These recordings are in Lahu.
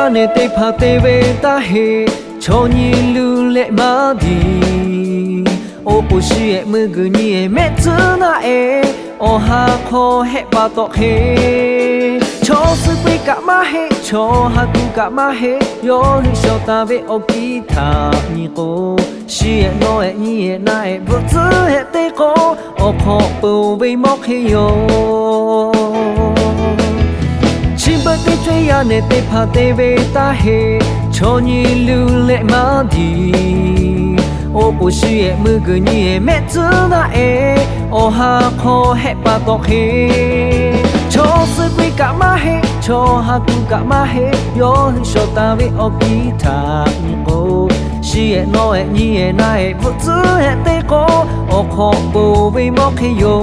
Yaˇ nehˬ teˇ hpaˍ te ve taˇ heˆ, chaw nyi lu leh maˇ diˬ. Oˇ k'o shi ehˍ meuˇ g'uiˬ nyi ehˍ mehˆ tcuhˉ naˆ ehˍ, awˬ ha hk'aw hehˆ pa taw hk'e, chaw suh k'oˆ kaꞈ maˇ heˆ, chaw ha kuˬ kaꞈ maˇ heˆ, yawˇ hui shawˍ taˍ ve awˬ kiˇ htaꞈ nyi k'o, shi ehˍ nawˬ ehˍ nyi ehˍ naˆ ehˍ bvuhꞈ tcuhˉ ehˍ teˇ k'o, awˬ hk'awꞈ peuˬ ve mawˇ hk'e yoˬ. Chi beuꞈ teˇ co-e yaˇ nehˬ teˇ hpaˍ te ve taˇ heˆ, chaw nyi lu leh maˇ diˬ. Oˇ k'o shi ehˍ meuˇ g'uiˬ nyi ehˍ mehˆ tcuhˉ naˆ ehˍ, awˬ ha hk'aw hehˆ pa taw hk'e, chaw suh k'oˆ kaꞈ maˇ heˆ, chaw ha kuˬ kaꞈ maˇ heˆ, yawˇ hui shawˍ taˍ ve awˬ kiˇ htaꞈ nyi k'o, shi ehˍ nawˬ ehˍ nyi ehˍ naˆ ehˍ bvuhꞈ tcuhˉ ehˍ teˇ k'o, awˬ hk'awꞈ peuˬ ve mawˇ hk'e yoˬ.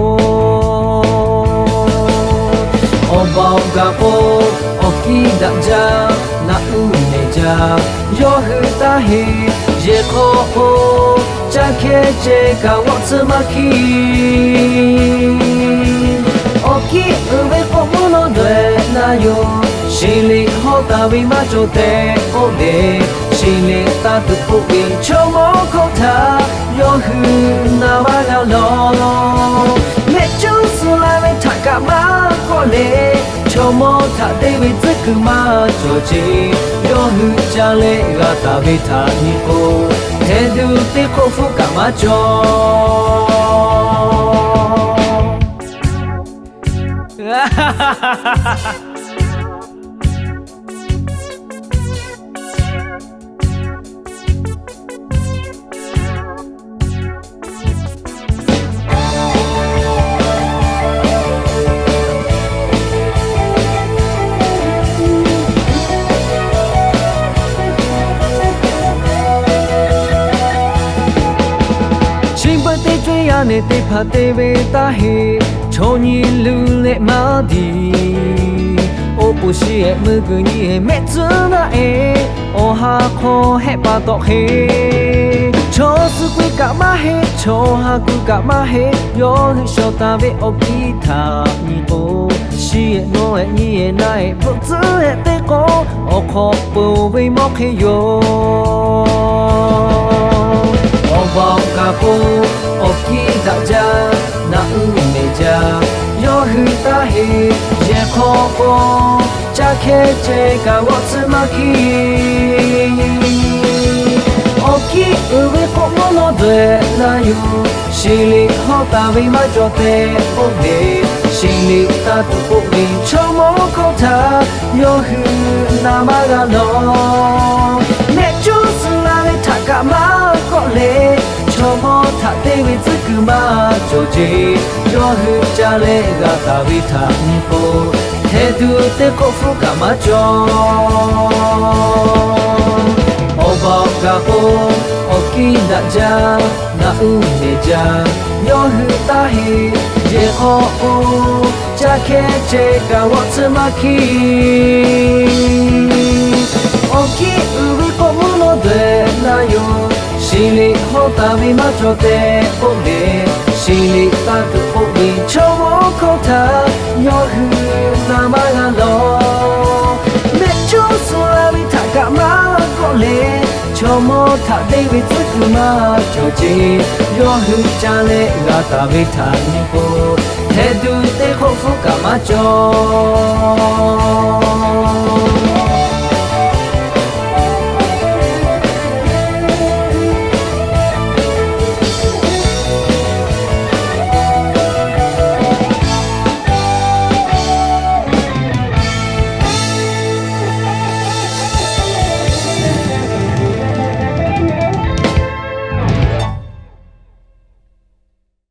Awˬ baˬ awˬ gaˬ k'o, awˬ kiˇ daꞈ jaˇ, naꞈ uˉ mehˍ jaˇ, yawˇ hui taˇ heˆ. Yehˬ hk'aw k'o, caˇ hkehˇ ceh kaꞈ g'awˆ tcuhˉ maˇ hkiˇ. Awˬ kiˇ uiˍ ve k'oˆ mvuhˇ naw daweh na yoˬ. Shiˍ liꞈ hawˉ taˍ ve maˇ cawˬ tehꞈ k'oˆ le. Shiˍ liꞈ taˇ tuˬ k'oˆ ve chaw mawˇ hkawˇ htaꞈ yawˇ hui na maˇ g'a lawˬ. Mehˆ cuˉ suh la ve htaꞈ kaꞈ maˇ kawˆ le. Chaw mawˇ htaꞈ te ve tcuhˉ kuiˬ maˇ cawˬ ce. Yawˇ hui ca leh g'a taˍ ve htaꞈ nyi k'o, heh duˬ teˇ hk'oˆ hpfuhˇ kaꞈ maˇ cawˬ. Chi beuꞈ teˇ co-e yaˇ nehˬ teˇ hpaˍ te ve taˇ heˆ, chaw nyi lu leh maˇ diˬ. Oˇ k'o shi ehˍ meuˇ g'uiˬ nyi ehˍ mehˆ tcuhˉ naˆ ehˍ, awˬ ha hk'aw hehˆ pa taw hk'e, chaw suh k'oˆ kaꞈ maˇ heˆ, chaw ha kuˬ kaꞈ maˇ heˆ, yawˇ hui shawˍ taˍ ve awˬ kiˇ htaꞈ nyi k'o, shi ehˍ nawˬ ehˍ nyi ehˍ naˆ ehˍ bvuhꞈ tcuhˉ ehˍ teˇ k'o, awˬ hk'awꞈ peuˬ ve mawˇ hk'e yoˬ. Awˬ baˬ awˬ gaˬ k'o, awˬ kiˇ daꞈ jaˇ, naꞈ uˉ mehˍ jaˇ, yawˇ hui taˇ heˆ. Yehˬ hk'aw k'o, caˇ hkehˇ ceh kaꞈ g'awˆ tcuhˉ maˇ hkiˇ. Awˬ kiˇ uiˍ ve k'oˆ mvuhˇ naw daweh na yoˬ. Shiˍ liꞈ hawˉ taˍ ve maˇ cawˬ tehꞈ k'oˆ le. Shiˍ liꞈ taˇ tuˬ k'oˆ ve chaw mawˇ hkawˇ htaꞈ yawˇ hui na maˇ g'a lawˬ. Mehˆ cuˉ suh la ve htaꞈ kaꞈ maˇ kawˆ le. Chaw mawˇ htaꞈ te ve tcuhˉ kuiˬ maˇ cawˬ ce. Yawˇ hui ca leh g'a taˍ ve htaꞈ nyi k'o, heh duˬ teˇ hk'oˆ hpfuhˇ kaꞈ maˇ cawˬ. Awˬ baˬ awˬ gaˬ k'o, awˬ kiˇ daꞈ jaˇ, naꞈ uˉ mehˍ jaˇ, yawˇ hui taˇ heˆ. Yehˬ hk'aw k'o, caˇ hkehˇ ceh kaꞈ g'awˆ tcuhˉ maˇ hkiˇ. Awˬ kiˇ uiˍ ve k'oˆ mvuhˇ naw daweh na yoˬ. Shiˍ liꞈ hawˉ taˍ ve maˇ cawˬ tehꞈ k'oˆ le. Shiˍ liꞈ taˇ tuˬ k'oˆ ve chaw mawˇ hkawˇ htaꞈ yawˇ hui na maˇ g'a lawˬ. Mehˆ cuˉ suh la ve htaꞈ kaꞈ maˇ kawˆ le. Chaw mawˇ htaꞈ te ve tcuhˉ kuiˬ maˇ cawˬ ce. Yawˇ hui ca leh g'a taˍ ve htaꞈ nyi k'o, heh duˬ teˇ hk'oˆ hpfuhˇ kaꞈ maˇ cawˬ.